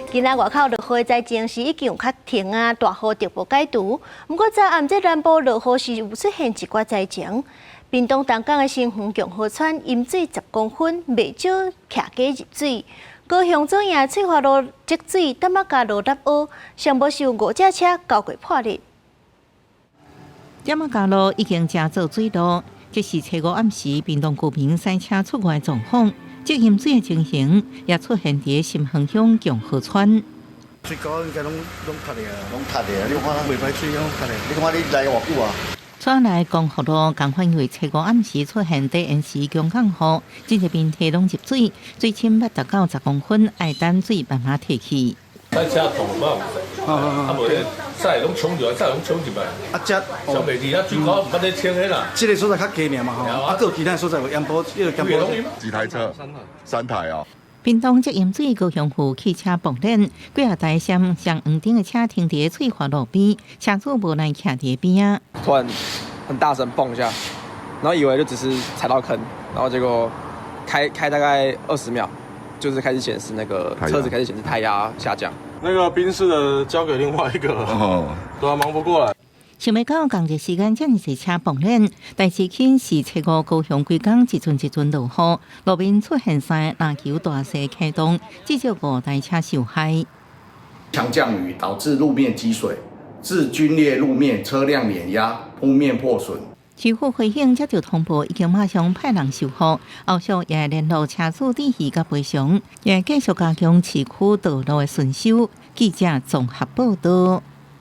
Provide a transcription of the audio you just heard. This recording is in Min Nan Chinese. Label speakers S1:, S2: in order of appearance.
S1: 今仔外口落雨的災情是已經有較停啊，大雨逐步解除。毋過昨暗這南部落雨時有出現一寡災情。屏東東港的新園共和村淹水10公分，袂少徛家入水。高雄左營翠華路積水，淡仔加路立烏，上無是有五架車交過破裂。
S2: 點仔加路已經成做水路，這是初五暗時屏東居民駛車出外狀況，這淹水的情形也出現佇新園鄉共和村。
S3: 水溝應該攏攏塌咧啊，
S4: 攏塌咧啊！你看，
S3: 袂排水攏塌咧。
S4: 你看你來偌久啊？
S2: 帶來光復路，共款因為初五暗時出現短延時強降雨，這一邊堤攏入水，水深捌達到10公分，愛等水慢慢退去。
S5: 駛車動嘛，啊無駛攏衝入來，駛攏衝入來。
S3: 啊，這
S5: 上袂佇啊，水溝毋捌咧清的啦。
S3: 這個所在較低爾嘛吼，啊，閣有其他所在有淹坡，彼個淹坡。
S6: 幾台車？三台啊。
S2: 屏東積淹水，高雄府汽車爆裂，幾仔台雙雙黃燈的車停佇翠華路邊，車主無奈徛佇邊仔。
S7: 突然很大聲蹦一下，然後以為就只是踩到坑，然後結果開開大概20秒，就是開始顯示那個車子開始顯示胎壓下降。
S8: 那個賓士的交給另外一個，哦，對啊，忙不過來。
S2: 想欲到仝一時間，遮爾濟車爆裂，代誌起是初五高雄規工一陣一陣落雨，路面出現三籃球大細坑洞，至少五台車受害。
S9: 強降雨導致路面積水，致龜裂路面，車輛碾壓，鋪面破損。
S2: 市府回應接到通報，已經馬上派人修復，後續也會聯絡車主致賠佮賠償，也繼續加強市區道路的巡守。記者綜合報道。